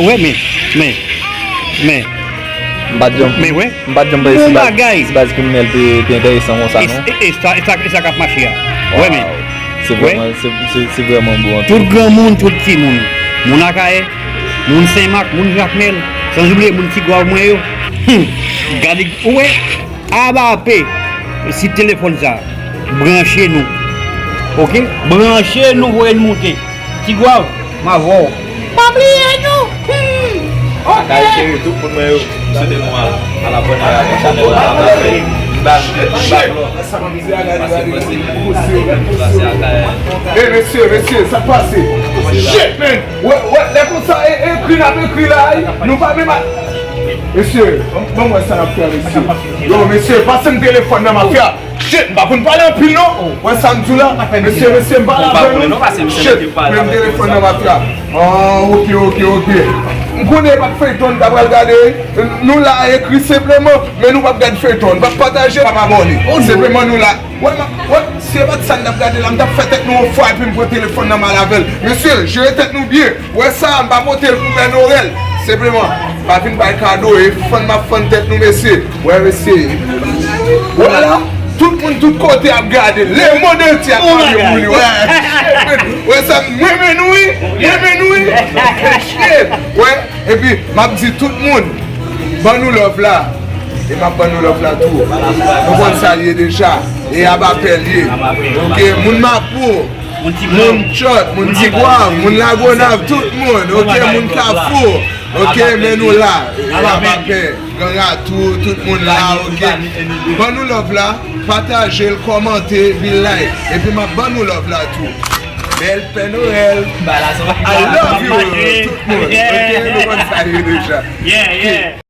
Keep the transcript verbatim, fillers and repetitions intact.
Wè, men, men, men, M pa t janm, men wè. M pa t janm panse Bon si baz, bagay. Si baz kriminèl te, te enteresan konsa, non? E sa, e sa, e sa k ap mache a. Wè, men. Se vrèman, se, se, se vrèman bon. Tout granmoun, tout timoun. Moun Akayè, moun Senmak, moun Jakmèl, sanzoubliye moun Tigwav mwen yo. Gade, ou wè, aba pe si telefòn sa. Branche nou. Oke? Branche nou, voye n moute. Tigwav, m avè w. Pa bliye nou. Hmm. Akayè cheri, tout moun mwen yo, m swete nou al, al abòne avèk chanèl la, avèk bag, bag lò. Paske m panse ke nou plase Akayè. Ey mesye, mesye, sa k pase? Shit man! Wè, wè, lè konsa e, e ekri n ap ekri la, ey, nou pa menm a. Mesye, ban m wè sa n ap fè, mesye. Yo, mesye, pase m telefòn nan mafya. Shit, m pa konn pale anpil non. Wè sa m di w la? Mesye, mesye, m pale avè nou. Shit, pran m telefòn nan mafya. Ah, oke, oke, oke. M konnen e pa t feyton n ta pral gade. Nou la ekri senpleman, men nou p ap gad feyton, n p ap pataje, n p ap abòne. Senpleman nou la. Wè, ma, wè, si e pa t sa n t ap gade la, m t ap fè tèt nou yon fwa epi m pran telefòn nan m al avè l. Mesye, jere tèt nou byen. Wè sa, m pa pote l pou Pè Nowèl. Senpleman, pa vin bay kado, e fann m ap fann tèt nou, mesye. Wè, mesye. Wè la, tout moun tout kote ap gade. Lemonn antye ap pale pou li. Wè, wè sa, m renmen nou, wi. M renmen nou, wi. Shit. Wè, epi, m ap di tout moun, ban nou love la. E m ap ban nou love la tou. Nou konn sa l ye deja. E aba pè l ye. Oke, moun Mapou, moun Tchòt, moun Tigwav, moun Lagonav, tout moun. Oke, moun Kafou. Oke, men nou la. E aba pè, gang Atou, tout moun la, oke. Ban nou love la, pataje l, kòmante, vin like. Epi m ap ban nou love la tou. Bèl Pè Nowèl. I love you, tout moun. Oke, nou konn sa l ye deja. Yeah, yeah.